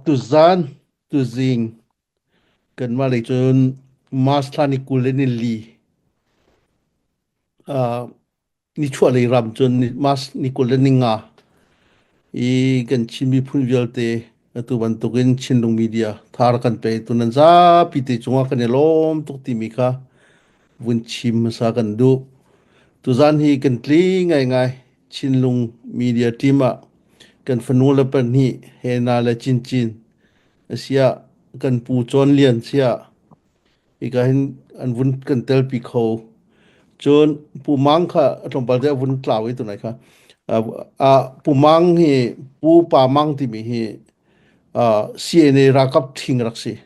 Tuzaan, tuzing kanmah lei cun March thla ni 20 le nili uh, nichuahlei ram cun March ni 25 i kan Chin miphun vialte atu bantukin Chinlung media thar kan pe tu nan zapi te cungah kan i lawm tuk timi kha vun chim hmasa kan duh. Tuzaan hi kan tli ngaingai Chinlung media team ah kan fanu le pahnih Hena le Cincin asiah kan pu Cawn Lian siah hika hin an vun kan telpi kho. Cun Pu Mang kha a tlawmpal te a vun tlau i tunai kha. Uh, Pu Mang hi Pu Pa Mang timi hi uh, CNA ralkap ṭhing rak si.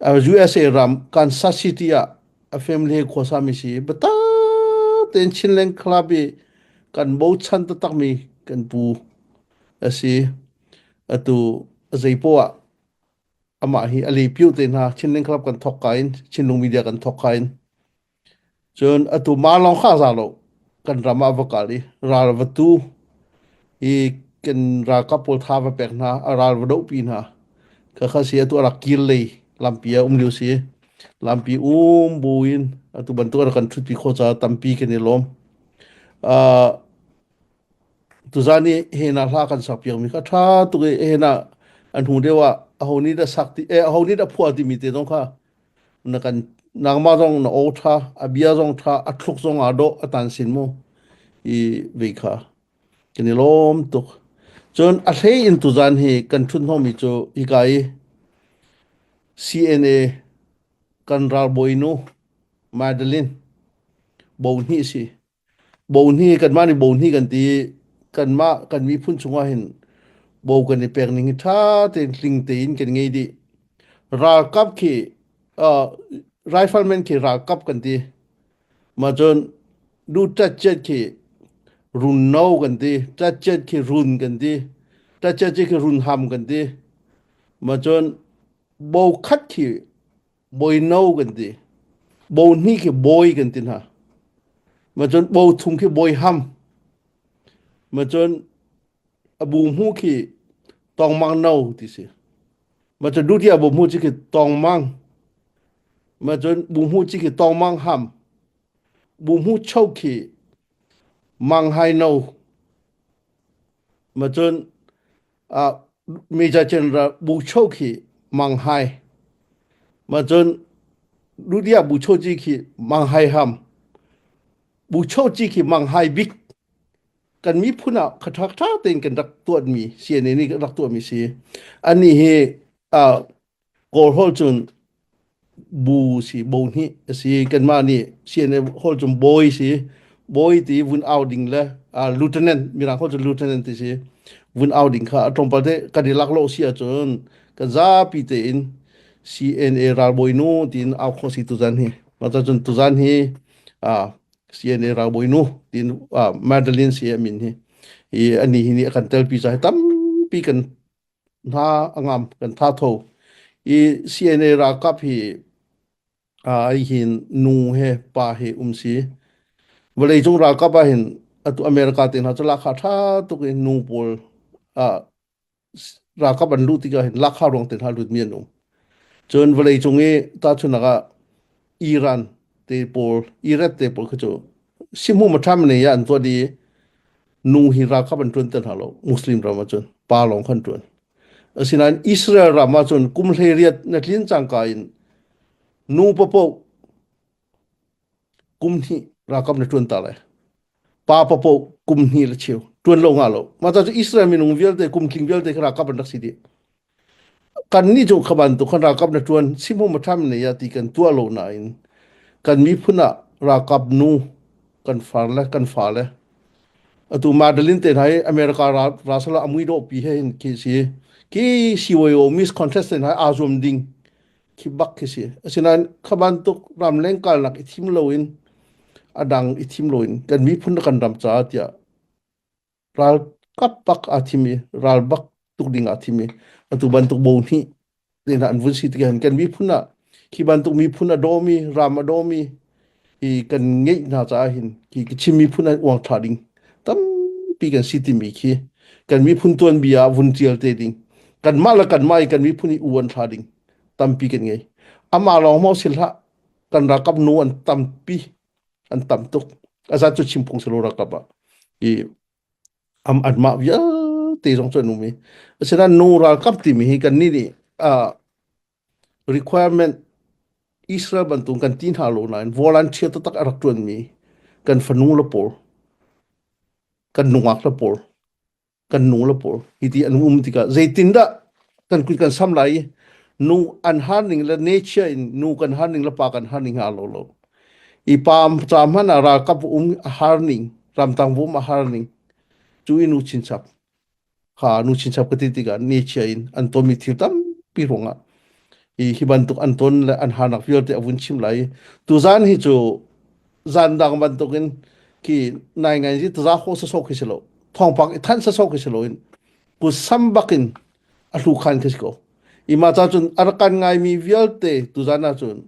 USA ram Kansas City ah a family he khuasami si. Biatak tein Chinland Club i kan bochan taktakmi kan pu a si. Atu a zeipoah ah amah hi a lepiu te hna Chinland Club kan thawk ka in Chinlung Media kan thawk ka in Cun atu mah lawng kha a za lo. Kan ram ah va kal i ral va tu i kan ralkap pawl tha va pek hna, a ral va dohpi hna. Khakha si atu a rak kir lei lampi ah um lio si. Lampi um buin atu bantuk a rak kan ṭhutpi khawh caah tampi kan i lawm. Uh, tuzan i hena hla kan sak piakmi kha ṭha tuk i hena an hnu deuh ah aho nih dah sak ti eh aho nih dah phuah timi te zong kha na kan nangmah zong na aw ṭha a bia zong ṭha a thluk zong aa dawh a tan sin mu i vei kha kan i lawm tuk cun a hlei in tuzan hi kan ṭhut hnawhmi cu hika i CNA kan ralbawi nu Madeline bo hnih si Bohni kanmah nih bohni kan ti i kanmah kan miphun chungah hin bo kan i pek ning hi ṭha tein tling tein kan ngei dih. Ralkap khi uh, rifleman khi ralkap kan ti. Mah cun lu ṭatciat khi runno kan ti. Ṭatciat khi run kan ti. Ṭatciat khi runham kan ti. Mah cun bo khat khi bawino kan ti. Bo hnih khi bawi kan ti hna. Ma cun bo thum khi bawi ham. Ma cun a bu hmu khi tongmang no ti si. Ma cun dutia bu hmu chi khi tongmang. Ma cun bu hmu chi khi tongmang ham. Bu hmu cho khi mang hai no. Ma cun uh, Major General Bu Cho khi Mang Hai. Ma cun Ludia Bu Cho Ji khi Mang Hai Ham. Bu Cho Ji khi Mang Hai Bik. Kan miphun ah kha ṭha tein kan rak tuahmi CNA nih kan rak tuahmi si. Ani hi uh, Kawl holh cun bu si bo hnih a si kanmah nih CNA holh cun bawi si bawi ti vun au ding le uh, lieutenant mirang holh cun lieutenant ti si vun au ding kha a tlawmpal te kan i lak lo si ahcun kan zapi tein CNA ralbawi nu tiin au khawh si tuzan hi mah cun tuzan hi uh, CNA ralbawi nu tiin uh, Madeline si a min hi hi ani hi nih a kan telpi ca hi tampi kan hna a ngam kan tha tho i CNA ralkap hi ai hin nu he pa he um si vawlei cung ralkap ah hin atu America te hna cu lakha tha tuk in nu pawl ralkap an luh tikah hin lakha ruang te hna lut mi an um cun vawlei cung i tahchunak ah Iran te pawl Iraq te pawl kha cu sihmu matham ne ya an tuah di Nu hi ralkap an ṭuan ter hna lo. Muslim ram ahcun pa lawng khan ṭuan. Asinain Israel ram ahcun kum 18 na tlin cangka in nu papoh kum hnih ralkap na ṭuan ta lai. Pa papoh kum hnih le cheu ṭuan lo nga lo. Mah cu Israel minung vialte kum tling vialte kha ralkap an rak si dih. Kannih cu kha bantuk khan ralkap na ṭuan sihmu maṭham ne ya ti kan tuah lo nain kan miphun ah ralkap nu kan far le kan fale atu Madeline te hna hi America rasala a mui dawh pi he hin khi si khi CYO Miss Contest te hna aa zuam ding khi bak khi si asinain kha bantuk ramleng kalnak i thim loin a dang i thim loin kan miphun le kan ram caah tiah Ralkap bak aa thim i ral bak tuk ding aa thim i atu bantuk bo hnih te hna an vun si tikah hin kan miphun ah khi bantuk miphun a dawmi ram a dawmi hi kan ngeih hna caah hin khi Chin miphun an uang thla ding tampi kan si timi khi kan miphun tuanbia ah vun tial te ding. Kanmah le kanmah i kan miphun i u an thla ding tampi kan ngei. Amah lawng maw si hlah kan ralkap nu an tampi an tam tuk. Azat cu chim phung si lo ralkap ah. I am anmah vialte zong cu an um i asinain nu ralkap timi hi kannih nih uh, requirement Israel bantuk kan ti hna lo nain volunteer taktak a rak ṭuanmi kan fanu le pawl kan nungak le pawl kan nu le pawl hi ti an um tikah zeitindah kan kut kan sam lai i nu an har ning le nature in nu kan har ning le pa kan har ning ha lo lo i pa ca hmanh ah ralkap um a har ning ramtang um a har ning cu i nu chinchap kha nu chinchap ka ti tikah nature in an tonmi thil tampi ruangah i hi bantuk an ton le an harnak vialte a vun chim lai tuzan hi cu zan dang bantukin khi nai ngai zi taza ho sa sok khi si lo thawngpang i than sa sok khi si lo in ku sam bakin a hlu khan khi si ko ima cha cun arakan ngai mi vialte tuzan ah cun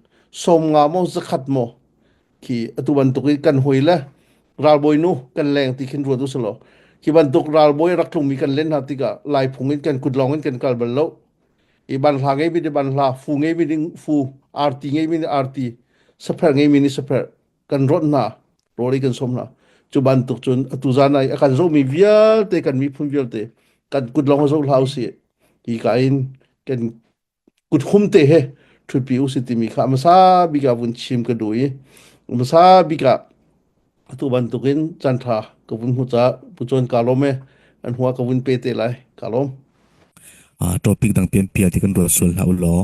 som nga mo zakhat mo khi atu bantuk i kan hoi le ralbawi nu kan leng ti khin ruat u silo khi bantuk ralbawi rak tlung mi kan len hna tikah lai phung in kan kut lawng in kan kal bal lo i banhla ngei mi nih banhla fu ngei mi nih fu arti ngei mi nih arti sapher ngei mi nih sapher kan rawnh hna rawl ei kan sawm hna cu bantuk cun atu zan ai a kan zohmi vialte kan miphun vialte kan kut lawng zoh hlah usih hi ka in kan kut hum te he ṭhutpi usih timi kha hmasa bik ah vun chim ka duh i hmasa bik ah atu bantukin caan ṭha ka vun hmu caah pu Cawn kaa lawm e an hua ka vun pe te lai kaa lawm. Topic dang pianpia ti kan ruat sual hlah u law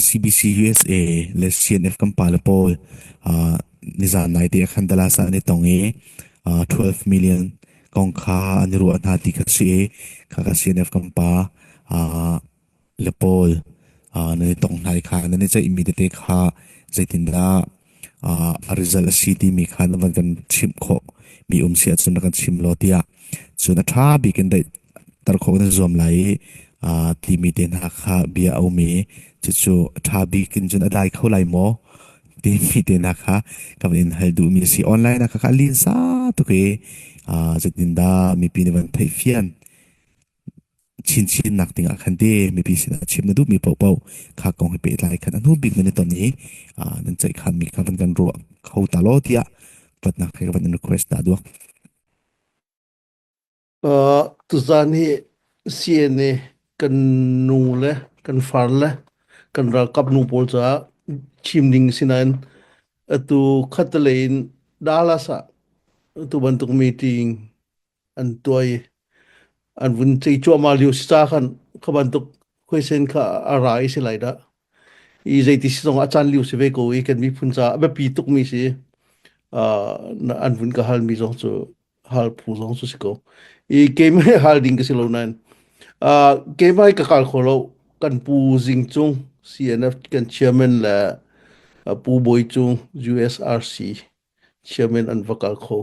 CBC USA le CNF kan pale pawl nizan nai te khan Dallas ah an i tong i 12 million kong kha an i ruah hna ti kha si i kha ka CNF kan pa le pawl nan i tong hna i kha nan i ceihmi tete kha zeitindah a result a si timi kha na van kan chimh khawh mi um si ahcun na kan chim law tiah cun a ṭha bik in daihter khawh na zuam lai i timi te hna kha bia a um i cucu a ṭha bik in cun a dai kho lai maw timi te hna kha ka van in hal duhmi a si online ah kha a linsa tuk i zeitindah mipi nih van theih fian chinchin nak ding ah khan te mipi sinah chim na duhmi paohpaoh kha kong he pehtlai khan a hnu bik nan i ton i nan ceihkhan mi kha van kan ruah kho ta law tiah patnak he ka van in request ta duak. Uh, tuzan hi CNA kan nu le kan far le kan ralkap nu pawl caah chim ding sinain atu khatalei in Dallas ah atu bantuk meeting an tuah i an vun cei cuahmah lio si ca khan kha bantuk khuaisen kha a ra i si lai dah i zeiti si zong a caan lio si ve ko i kan miphun caah a biapi tukmi si uh, an vun ka halmi zong cu hal phu zong cu si ko i keimah hal ding ka si lo nain uh, keimah ka kal kho lo kan pu Zing Cung CNF kan chairman le pu Bawi Cung USRC chairman an va kal kho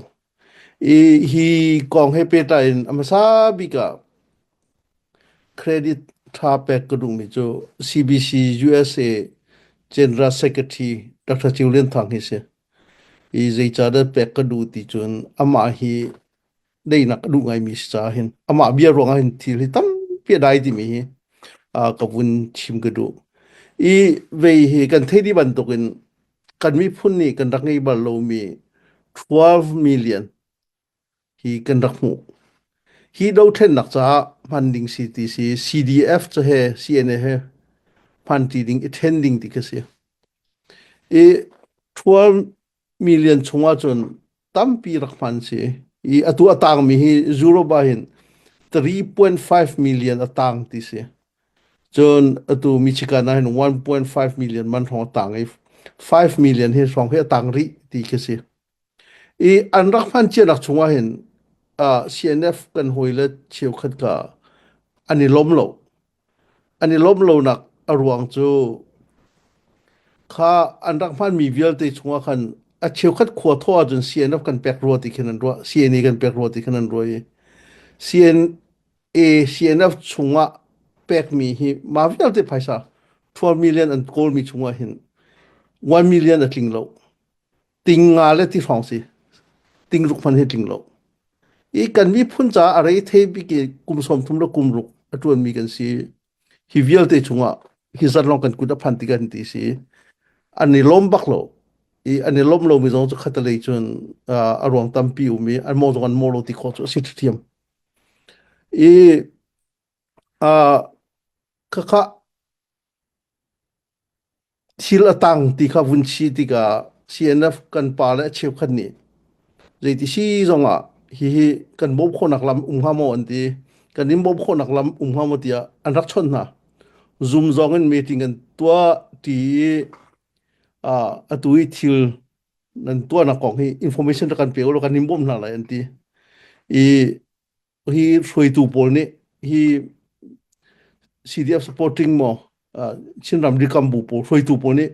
I hi kong he pehtlai in a hmasa bik ah credit ṭha pek ka duhmi cu CBC USA General Secretary Dr. Ceu Lian Thang hi si. I zeicahdah pek ka duh ti cun amah hi deinak a duh ngaimi si caah hin amah bia ruangah hin thil hi tampi a dai timi hi ka vun chim ka duh. I vei hi kan theih dih bantukin kan miphun nih kan rak ngei bal lomi 12 million hi kan rak hmuh. Hi dothlennak caah hman ding si ti si CDF cu he CNA he hman ti ding i then ding ti khi si. I 12 million chung ahcun tampi rak hman si. I atu a tangmi hi Europe ah hin 3.5 million a tang ti si. Cun atu Michigan ah hin 1.5 million man hrawng a tang i 5 million hi hrawng hi a tang rih ti khi si. I an rak hman cianak chungah hin uh, CNF kan hawi le cheukhat ka an i lawm lo. An i lawmh lonak a ruang cu kha an rak hmanmi vialte chungah khan a cheukhat khua thaw ahcun CNF kan pek rua ti khin an ruah CNA kan pek rua ti khin an ruah i CNA CNF chungah pekmi hi mah vialte phaisa 12 million an kawlmi chungah hin 1 million a tling lo. Ting nga le ti hrawng si. Ting ruk hmanh hi tling lo. I kan miphun caah a rei thei bik i kum 30 le kum ruk a ṭuanmi kan si. Hi vialte chungah hi zat lawng kan kut a phan ti kan ti si. An i lawm bak lo. I an i lawm lomi zong cu khatalei cun a ruang tampi um i an maw zong an maw lo ti khawh cu a si ṭhiam. I uh, khakha Thil a tang ti kha vun chi tikah CNF kan pa le a cheukhat nih zeiti si zongah hihi kan bawmh khawhnak lam um hnga maw an ti. Kan in bawmh khawhnak lam um hnga maw tiah an rak chawnh hna. Zoom zong in meeting an tuah ti i uh, atu i thil nan tuahnak kong hi information rak kan pe ulaw kan in bawmh hna lai an ti. I hi hruaitu pawl nih hi CDF supporting maw Chinram rikam bu pawl hruaitu pawl nih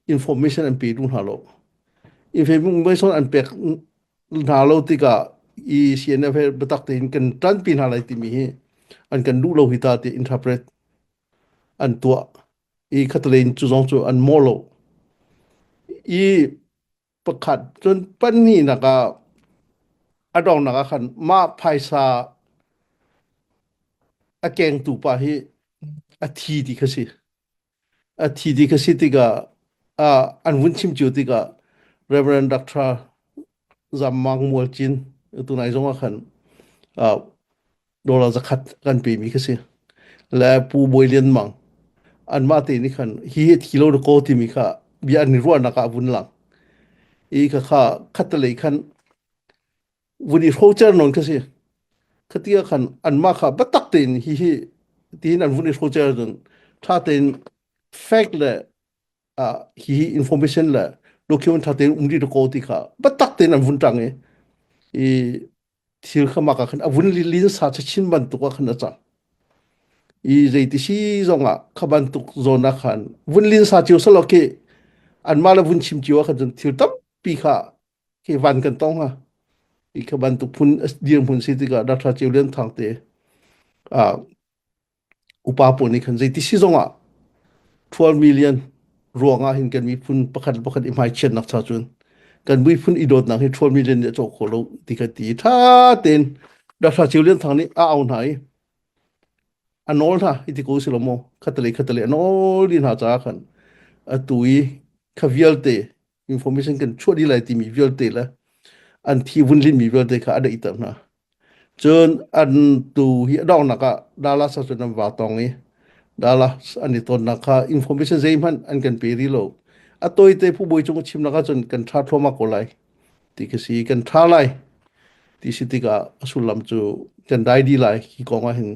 information an pe duh hna lo. Information an pek hna lo tikah i CNF he biatak tein kan ṭanpi hna lai timi hi an kan duh lo hi ta ti interpret an tuah i khatalein cu zong cu an maw lo. I pakhat cun pahnihnak ah a donghnak ah khan mah phaisa a kengtu pa hi a thi ti kha si. A thi ti kha si tikah ah an vun chim cio tikah Reverend Dr. Zam Mang Mual Cin tunai zong ah khan ah dollar zakhat kan pemi kha si. Le Pu Bawi Lian Mang anmah te nih khan hi hi thi lo ko timi kha bia an i ruahnak ah vun lang. I kha kha khattelei khan vun i hrocer non kha si. Khatia khan anmah kha biatak tein hi hi tiin an vun i hrocer cun tha tein fact le uh, hi hi information le document tha tein um ri ko ti kha biatak tein an vun tang i i thil kha maka khan a vun lin sa chin bantuk ah khan a cang i zeiti si zongah kha bantuk zawn ah khan vun lin sa cio salo khi anmah le vun chim cio ah khan cun thil tampi kha khi van kan tong ha i kha bantuk phun dirhmun si tikah Dr. Ceu Lian Thang te ah Upa pawl nih khan zeiti si zongah 12 million ruangah hin kan miphun pakhat le pakhat i hmaichiatnak cha cun kan miphun i dawtnak hi 12 million nih a cawk khawh lo ti kha ti tha tein Dr. Ceu Lian Thang nih a au hna i a nawl hna hi ti ko si lo maw khatalei khatalei a nawl dih hna caah khan atu i kha vialte information kan chuah dih lai timi vialte le an thi vun linmi vialte kha a daihter hna Cun an tu hi a donghnak ah Dallas ah cun an vaa tong i Dallas an i tonnak kha information zeihmanh an kan pe rih lo. A tawite phubawi cung a chimnak ahcun kan ṭha thluahmah ko lai ti ka si. Kan ṭha lai ti si tikah a sullam cu kan dai dih lai hi kong ah hin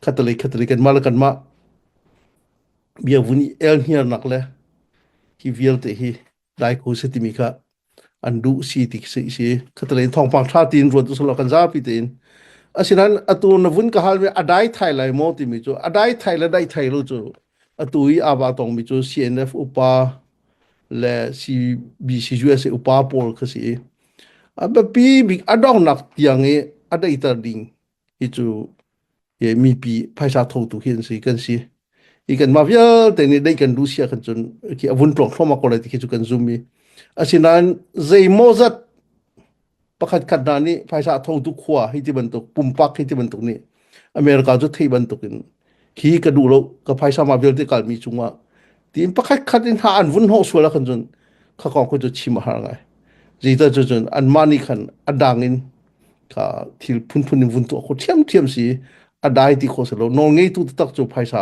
khatalei khatalei kanmah le kanmah bia vun i elhniarnak le hi vialte hi dai ko si timi kha an duh si ti si si khatalei thawngpang tha tiin ruat usulaw kan zapi tein asinain atu na vun ka hal mi a dai thai lai maw timi cu a dai thai le dai thai lo cu atu i aba tong mi cu CNF upa le CBC USA upa pawl kha si a biapi bik a donghnak tiang i a daiter ding hi cu hi mipi phaisa thotu khi an si kan si i kan mah vialte nih dei kan duh sia kan cun khi a vun tluang thluahmah ko lai ti khi cu kan zum i asinain zeimawzat pakhat khat hna nih phaisa thotu khua hi ti bantuk pumpak hi ti bantuk nih America cu thei bantuk in khi ka duh lo ka phaisa ma vialte kalmi cungah tiin pakhat khat in ha an vun hnawh sual ah khan cun kha kong khu cu chim a har ngai zeicah cu cun anmah nih khan a dang in kha thil phunphun in vun tuah kho ṭhiamṭhiam si a dai ti kho si lo nawl ngeitu taktak cu phaisa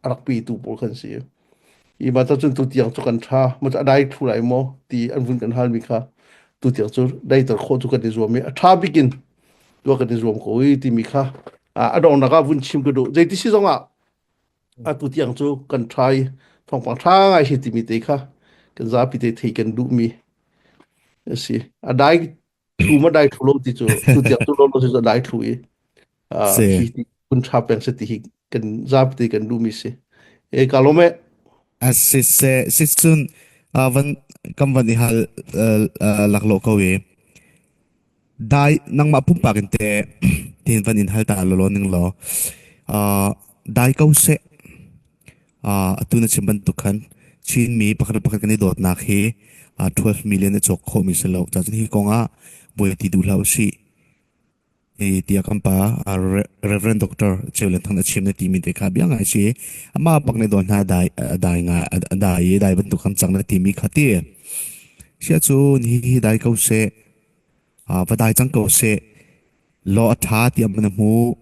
a rak petu pawl khan si i mah cun tu tiang cu kan ṭha ma a dai thlu lai maw ti an vun kan halmi kha tu tiang cu daiter khawh cu kan i zuam i a ṭha bik in tuah kan i zuam ko i timi kha a donghnak ah vun chim ka duh zeiti si zongah atu tiang cu kan ṭha i thawngpang ṭha ngai si timi te kha kan zapi te thei kan duhmi a si a dai thlu ma dai thlu lo ti cu tu tiang tu lo lo cu dai thlu i Si. hi ti kun tha peng se ti hi kan zapi te kan duhmi si e ka lawm e. A si se si cun van kan van i hal laklawh ko i dai nangmah pumpak in te tin van in hal ta lolo ning law dai ko seh. Atu na chim bantuk khan Chinmi pakhat le pakhat kan i dawtnak hi 12 million a cawk khawhmi si lo. Cun hi kong ah buai ti duh hlah usih. I tiah kan pa Reverend Doctor Cheu Len Thang a chim na timi te kha bia ngai si. Amah bak nih dawn hna dai dai nga dai i dai bantuk kam cang na timi kha ti. Sia cu hi hi dai ko seh. Va dai cang ko seh. Law a ṭha tiah man a hmu.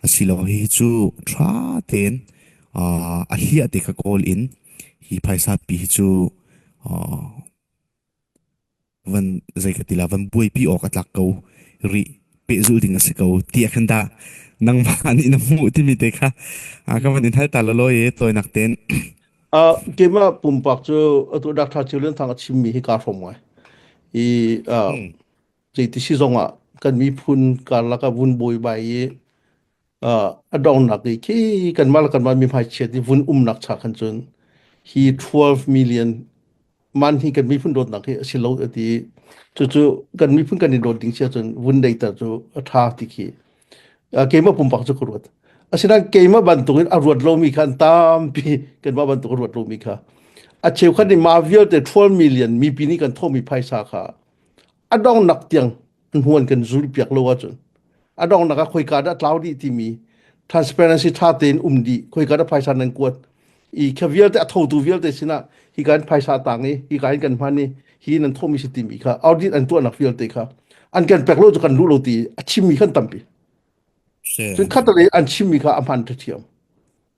Asilo hi cu ṭha tein a hliah te kha kawl in hi phaisa pi hi cu van zei ka ti la van buaipi awk a tlak ko rih pehzulh ding a si ko ti ah khan dah nangmah nih na hmuh timi te kha ka van in hal ta lalaw i tawinak tein. Uh, keimah pumpak cu atu Dr. Chiu Lian Thang a chimmi hi kaa hrawm ngai. I uh, zeiti si zongah kan miphun karlak ah vun buaibai i uh, a donghnak i khi kanmah le kanmah mi hmaichiat i vun umnak cha khan cun hi 12 million man hi kan miphun dawtnak hi a si lo a ti. Cucu kan miphun kan i dawt ding si ahcun vun deiter cu a ṭha ti khi keimah pumpak cu ka ruat. Asinain keimah bantukin a ruat lomi kha an tampi kanmah bantuk a ruat lomi kha a cheukhat nih mah vialte 12 million mipi nih kan thawhmi phaisa kha a donghnak tiang an hnu an kan zul piak lo ahcun a donghnak ah khoika dah tlau dih timi transparency ṭha tein um dih khoika dah phaisa nan kuat i kha vialte a thotu vialte sinah hika in phaisa tang i hika in kan hman i hi nan thawhmi si timi kha audit an tuahnak vialte kha an kan pek lo cu kan duh lo ti a chimmi khan tampi cun khatalei an chimmi kha a hman ṭhiam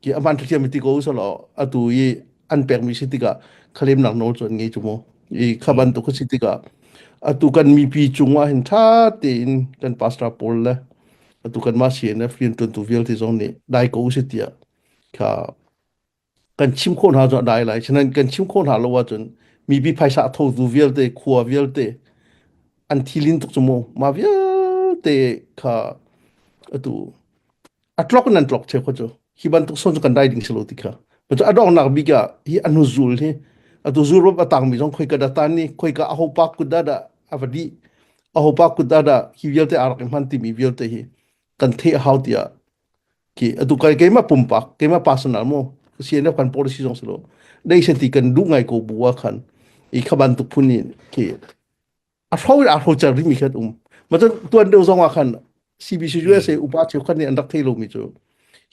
Ki a hmaan ṭhiam ti ko selaw atu i an pekmi si tikah khalemnak nawl cu an ngei cu mu. I kha bantuk a si tikah atu kan mipi cungah hin ṭha tein kan pastor pawl le atu kanmah CNF rianṭuantu vialte zong nih dai ko usih tiah kha kan chim khawh hna cu a dai lai. Sinain kan chim khawh hna lo ahcun mipi phaisa a thotu vialte, khua vialte an thilin tuk cu mu. Mah vialte kha atu a tlok in an tlok cheu kha cu hi bantuk son cu kan dai ding si lo ti kha cu a donghnak bik ah hi anu zul hi atu zul rop a tangmi zong khoi ka da tan ni khoi ka aho pa kut da da a va di aho pa kut da da hi vialte a rak i hman timi vialte hi kan theih hau tiah ki atu kai keimah pumpak keimah personal mo CNF kan policy zong si lo dei se ti kan duh ngai ko bu ah khan i kha bantuk phun ni ki a hro in aa hrocer rihmi khan um. Ma cun tuan deuh zong ah khan CBC USA upa cheukhat nih an rak thei lomi cu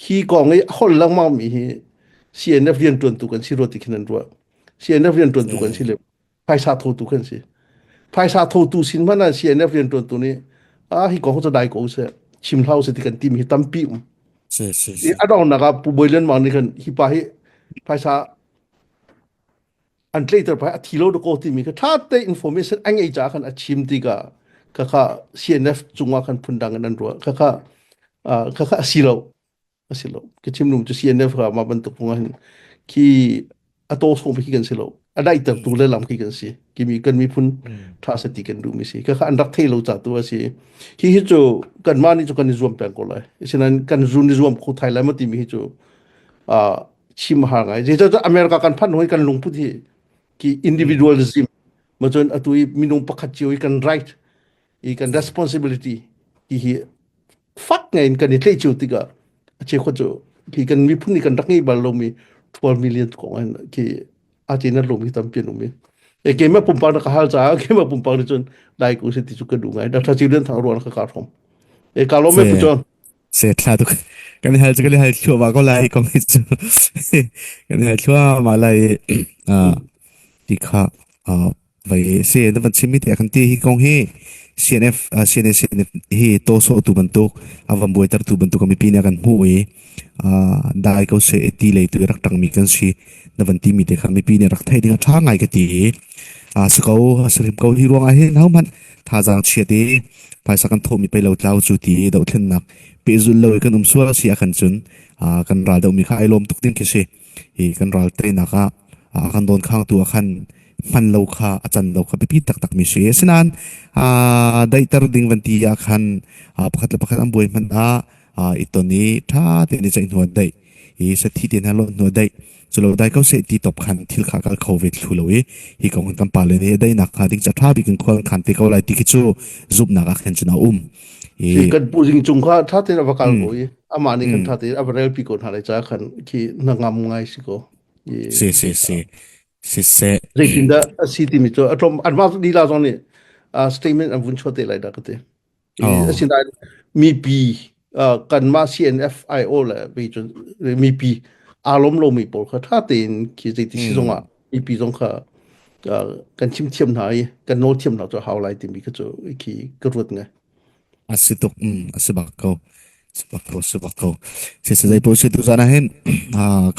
hi kong i a holh lengmang mi hi CNF rianṭuantu kan si rua ti khin an ruah. CNF rianṭuantu kan si le phaisa thotu kan si. Phaisa thotu sin hmanh ah CNF rianṭuantu nih ah hi kong cu dai ko seh chim hlah usih ti kan timi hi tampi um. Si si si. A donghnak ah Pu Bawi Lian Mang nih khan hi pa hi phaisa an tleiter pai a thi lo ko timi kha tha te information an ngei ca khan a chim tikah kha kha CNF cungah khan phundang in an ruah kha kha kha kha asi lo asi lo ka chim lum cu CNF kha ma bantuk kong hin khi a to song khi kan si lo a daiter tu le lam khi kan si kimi kan miphun tha se ti kan duh mi si kha kha an rak thei lo ca tu a si hi hi cu kan ma ni cu kan i zuam peng ko lai sinan kan zun i zuam kho thai lai ma timi hi cu chim har ngai zeicahtiah America kan phanh hoi kan lungput hi ki individualism ma cun atu i minung pakhat cio i kan right i kan responsibility ti hi fak ngai in kan i tleih cio tikah a cheukhat cu khi kan miphun nih kan rak ngei bal lomi 12 million kong in khi a cin an lung hi tampi an um i e keimah pumpak na ka hal caah keimah pumpak nih cun dai ko si ti cu ka duh ngai Dr. Chiu Thang ruang ka ka hrom e ka lawm e pu John Se thla tuk kan hal cu kan hal thluahmah ko lai kong hi cu kan hal thluahmah lai ti kha vai se na van chimmi te kan ti hi kong hi CNF CNA CNF hi to so tu bantuk a van buaiter tu bantuk mipi nih kan hmu i dai ko se ti lei tu rak tang mi kan si na van ti mi te kha mipi nih rak thei ding a tha ngai ka ti a si ko a si hrim ko hi ruang ah hin ho hmanh thazaang chiat i phaisa kan thawhmi pei lo tlau cu ti i dohthlennak pehzulh lo i kan um sual si ahkhan cun kan ral dohmi kha ai lawm tuk ding khi si. Hi kan ral teinak ah a kan dawnkhaangtu ah khan hman lo kha a can lo kha biapi taktak mi si. Asinain daihter ding van ti ah khan pakhat le pakhat an buai hmanh ah i ton i ṭha tein i ceih hnu ah daih i sathi te hna lawnh hnu ah daih culo dai ko seh ti top khan thil kha kal kho ve thlu lo i hi kong kan pa le nih daihnak hnga ding ca ṭha bik in khual khan te ko lai ti khi cu zumhnak ah khan cun a um i kan pu jing cung kha ṭha tein a va kal ko i amah nih khan ṭha tein a va relpi ko hna lai ca khan khi na ngam ngai si ko si si si siseh zeitindah a si timi cu a tlawm anmah lila zong nih statement an vun chuah te lai dah ka ti. Asinain. Mipi kanmah CNFIO le vei cun mipi aa lawm lomi pawl kha ṭha tein khi zeiti si zongah mipi zong kha kan chim thiam hna i kan nawl thiam hna cu a hau lai timi kha cu khi ka ruat ngai. A si tuk, a si bak ko. Si bak ko, si bak ko. Si si zei paoh si tu zan ah hin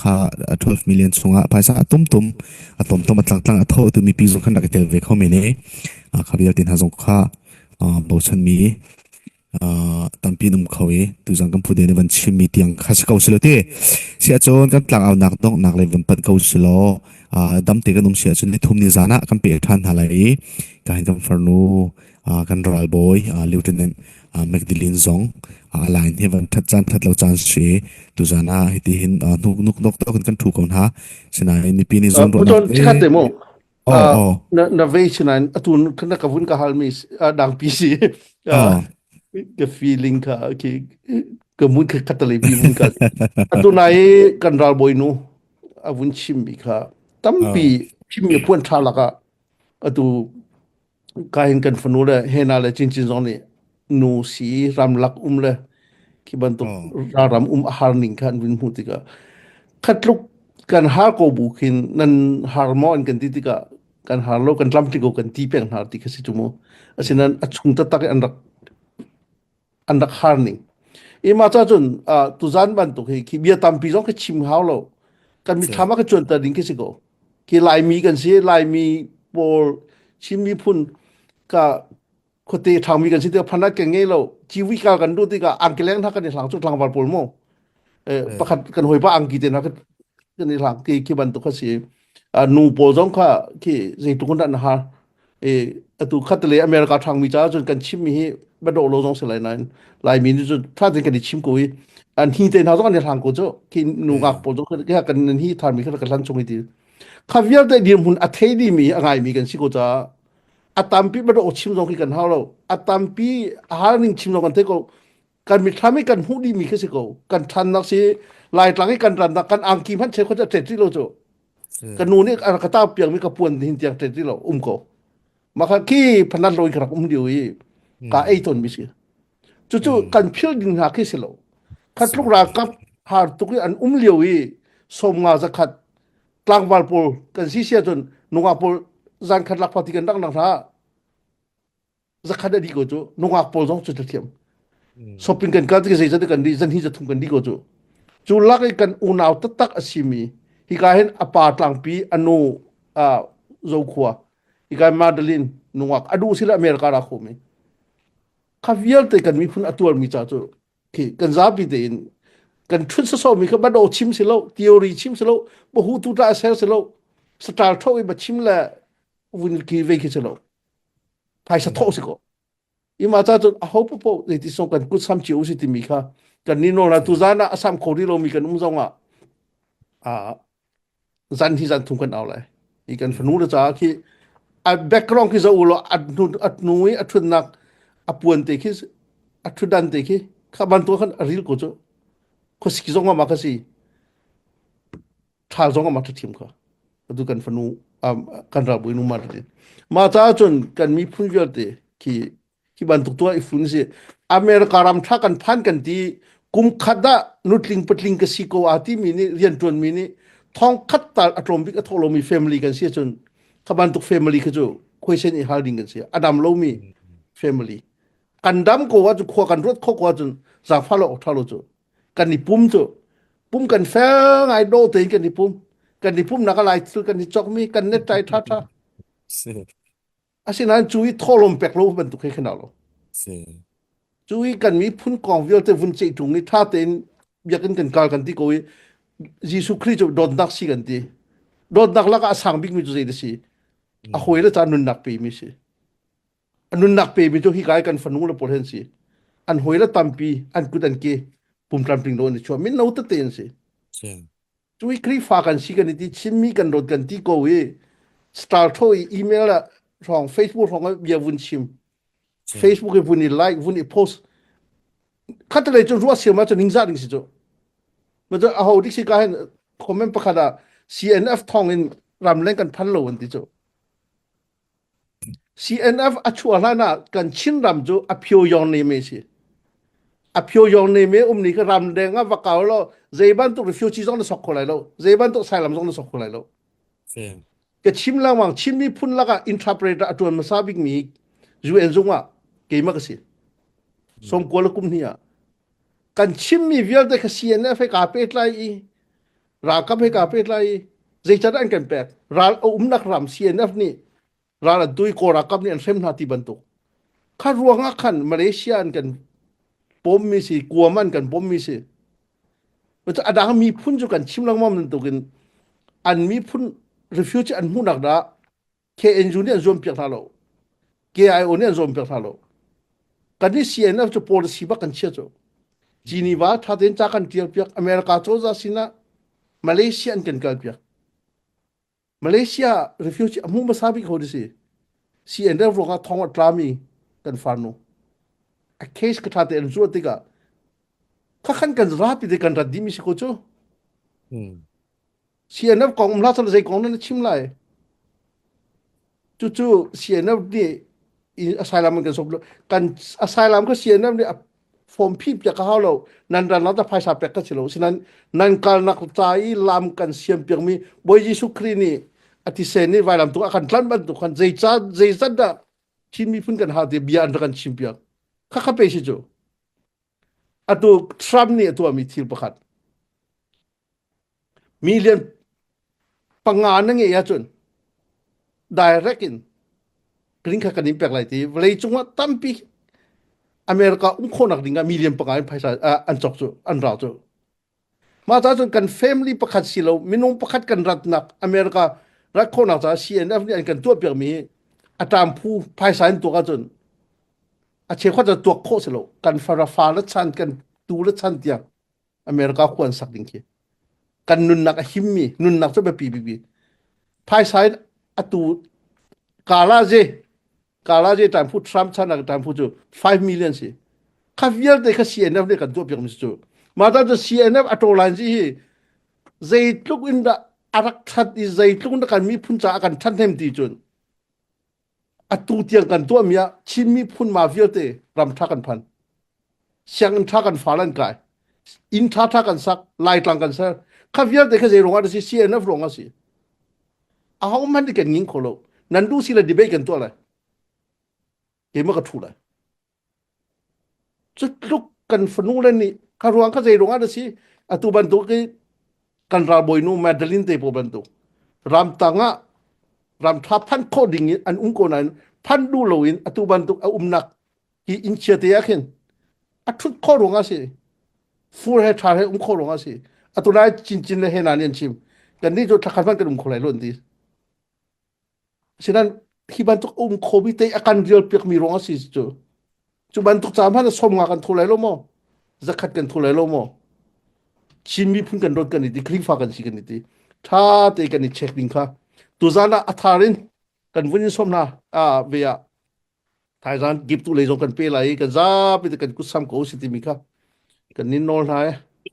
kha 12 million chungah phaisa a tum tum a tom tom a tlang tlang a tho tu mipi zong khan rak i tel ve kho men i kha vialte hna zong kha bochan mi tampi an um kho i tuzan kan phu de van chimmi tiang kha si ko silo ti si ahcun kan tlangaunak donghnak le van panh ko silaw damte kan um si ahcun ni thum ni zan ah kan pe ṭhan hna lai i ka hin kan farnu kan ralbawi lieutenant Magdalene zong line hi van that caan that lo caan si tuzan ah hiti hin hnuk nuk nok tok in kan thu ko hna sinain mipi nih zawn ruahnak te mu Oh, oh. Na na vei sinain atu na ka vun ka halmi dangpi si. Oh. Ka feeling kha ki ka mun kha khatale bi mun ka. Atu nai kan ralbawi nu a vun chimmi kha tampi chimmi puan tha laka atu kahin kan fanu le hena le chinchin zong nih nu si ramlak um le khi bantuk ram um a har ning kha an vun hmuh tikah khatluk kan har ko bu khin nan har maw an kan ti tikah kan har lo kan tlam ko kan ti peng hna ti kha si chu mu asinain a chung taktak in an rak an rak har ning ima cha cun tuzan bantuk hi khi bia tampi zong khi chim hau lo kan mitthlam ah ka cuanter ding khi si ko khi laimi kan si laimi pawl Chin miphun ka khuate ṭhangmi kan si tikah phanat kan ngei lo civi kal kan duh tikah angkeleng hna kan i hlang cu tlangval pawl mu pakhat kan hawipa angki te hna kan i hlang khi khi bantuk kha si nu pawl zong kha khi zeitluk in dah na har atu khat le America ṭhangmi caah cun kan chimmi hi biadawh lo zong si lai nain Laimi nih cun ṭha tein kan i chim ko i an hi te hna zong an i hlang ko cu khi nu ngak pawl zong kha kan hi tharmi kha kan hlan chung i ti kha vialte dirhmun a thei dimi a ngaimi kan si ko caah a tampi biadawh chim zong khi kan hau lo a tampi a har ning chim zong kan thei ko kan mitthlam i kan hmuh dihmi khi si ko kan ṭhannak si laitlang i kan rannak kan angki hmanh cheu kha ṭet rih lo cu ka nu nih a ka tau piangmi ka puan hin tiang ṭet rih lo um ko mah kha khi phanat lo in ka rak um lio i ka ei tawn mi si cucu kan phil ding hna khi si lo khatluk ralkap har tuk i an um lio i 50 zakhat tlangval pawl kan si sia cun nungak pawl zan khat lak ti kan rak nak hna zakhat a di ko cu nungak pawl zong cu thiam shopping kan kal tik zei kan di zan hi zathum kan di ko cu cu lak i kan unau taktak a simi hika hin a pa tlangpi a nu a zokhua hika Madeline nungak a duh sila America ra khomi kha vialte kan miphun a tuarmi ca cu khi kan zapi tein kan ṭhut sawsawmi kha bado chim si lo theory chim si lo bahu tu ta ser si lo saṭal tho i ba chim le vun ki ve khi si lo phaisa thawh si ko ima cha cun a ho popo zeiti so kan kut sam cio si timi kha kan ni nawl tu zan ah a sam kho rih lomi kan um zong ah a zan hi zan thum kan au lai i kan fanu le caah khi a background khi zo lo a hnu a hnu i a thutnak a puan te khi a thutdan te khi kha bantuk khan a ril ko cu khuasik zong ah ma ka si ṭhal zong ah ma ṭha thiam kha atu kan fanu kan ralbawi nu ma ma caah cun kan miphun vialte khi hi bantuk tuah i fun si America ram tha kan phan kan ti kum khat ah nutling patling ka si ko a ti mi nih riantuan mi nih thong khat tal a tlawm bik a thawh lomi family kan si cun kha bantuk family kha cu khuaisen i hal ding kan si a dam lomi family kan dam ko ahcun khua kan ruat kho ko ahcun zaangfah lo awk ṭha lo cu kan i pum cu pum kan fel ngai do tein kan i pum kan i pum nak a lai thil kan i chok mi kan net tai tha tha Asinain cu i thawhlawm pek lo bantuk he khan lo. Si. Cu i kan miphun kong vialte vun ceih ṭung i ṭha tein biakinn kan kal kan ti ko i Jesuh Khrih cu dawtnak si kan ti. Dawtnak lakah a sang bikmi cu zei dah si? A hawi le ca nunnak pemi si. A nunnak pemi cu hika i kan fanu le pawl hen si. An hawi le tampi an kut an ke pumtlamtling lo an i chuah. Mino tete an si. Si. Cui Khrihfa kan si kan i ti Chinmi kan dawt kan ti ko i star tho i email ah hrawng Facebook hrawng ah bia vun chim Facebook i vun i like vun i post khatalei cu ruah siam ah cu ningzah ding si cu ma cu aho dik si ka hen comment pakhat ah CNF thong in ramleng kan phan lo an ti cu CNF a chuah hlan ah kan Chin ram cu a phyo yong ne me si. A phyo yong ne me um ni ka ram deng ah va kau lo zei bantuk refugee zong na sok kho lai lo zei bantuk asylum zong na sok kho lai lo. Ka chim lengmang Chin miphun lakah interpreter a tuan hmasa bikmi UN zung ah keimah ka si. Sawmkua le kum hnih ah kan chimmi vialte kha CNF he kaa pehtlai i ralkap he kaa pehtlai i zeican an kan pek ral a umnak ram CNF nih ral an tu i Kawl ralkap nih an hrem hna ti bantuk kha ruangah khan Malaysia an kan pommi si Guam an kan pommi si a dang miphun cu kan chim lengmang bantukin an miphun refugee an hmuhnak dah KNU nih an zuampiak hna lo KIO nih an zuampiak hna lo kan nih CNF cu policy bak kan chia cu Geneva tha tein ca kan tial piak America cozah sinah Malaysia an kan kal piak Malaysia refugee a hmu hmasa bik ho si. CNF ruangah thong a tlami kan farnu. A case ka tha te an zuat tikah khakhan kan rapi te kan rat dimi si ko cu. CNF kong um hlah sal zei kong na chim lai. Cucu CNF nih asylum kan sok kan asylum kha CNF nih form phit piak ka hau lo nan ran ta phaisa pek ka si lo sinan nan kalnak ca i lam kan siam piak mi Bawi Jesuh Khrih nih a thisen nih vailam tu a kan tlanh bantuk khan zeica zeizat dah Chin miphun kan hau ti bia an rak kan chim piak kha kha pe si cu atu Trump nih a tuahmi thil pakhat Million panga na ngeih ahcun direct in green card kan in pek lai ti vawlei cungah tampi America um khawhnak ding ah million panga in phaisa an cawk cu an rau cu. Mah ca cun kan family pakhat si lo minung pakhat kan ratnak America rat khawhnak caah CNF nih an kan tuah piakmi hi a ṭam phu phaisa in tuak ahcun a cheukhat cu tuak khawh si lo kan fara fa le chan kan tu le chan tiang America khua an sak ding khi kan nunnak a himmi nunnak cu biapi bikmi phaisa in atu kala je kala je time phu Trump chan ah time phu cu 5 million si kha vialte kha CNF nih kan tuah piak mi cu mah ta cu CNF a to line si hi zeitluk in dah a rak that i zeitluk in dah kan miphun caah kan ṭhathnem ti cun atu tiang kan tuahmi ah Chin miphun ma vialte ram ṭha kan phan sianginn ṭha kan fal an kai inn ṭha ṭha kan sak laitlang kan ser kha vialte kha zei ruangah a si CNF ruangah a si aho hmanh nih kan nging kho lo nan duh si le debate kan tuah lai keimah ka ṭhu lai Cutluk kan fanu le nih kha ruang kha zei ruangah dah si atu bantuk i kan ralbawi nu Madeline te pawl bantuk ramtang ah ramtha phanh khawh ding in an um ko nain phanh duh loin atu bantuk a umnak hi inn chia te ah khin a thut khawh ruangah si fur he ṭha he um khawh ruangah si atu lai cincin le he na nih an chim kan nih cu thlakhat hmanh kan um kho lai lo an ti Asinain hi bantuk a um khomi te a kan rial piakmi ruang a si cu. Cu bantuk ca hmanh ah 50 kan thu lai lo maw? Zakhat kan thu lai lo maw? Chin miphun kan dawt kan i ti, Khrihfa kan si kan i ti. Tha te kan i check ding kha. Tuzan ah a thar in kan vun in sawm hna ah ve ah thaizan giptu lei zong kan pe lai i kan zapi te kan kut sam ko si timi kha kan nin nawl hna e.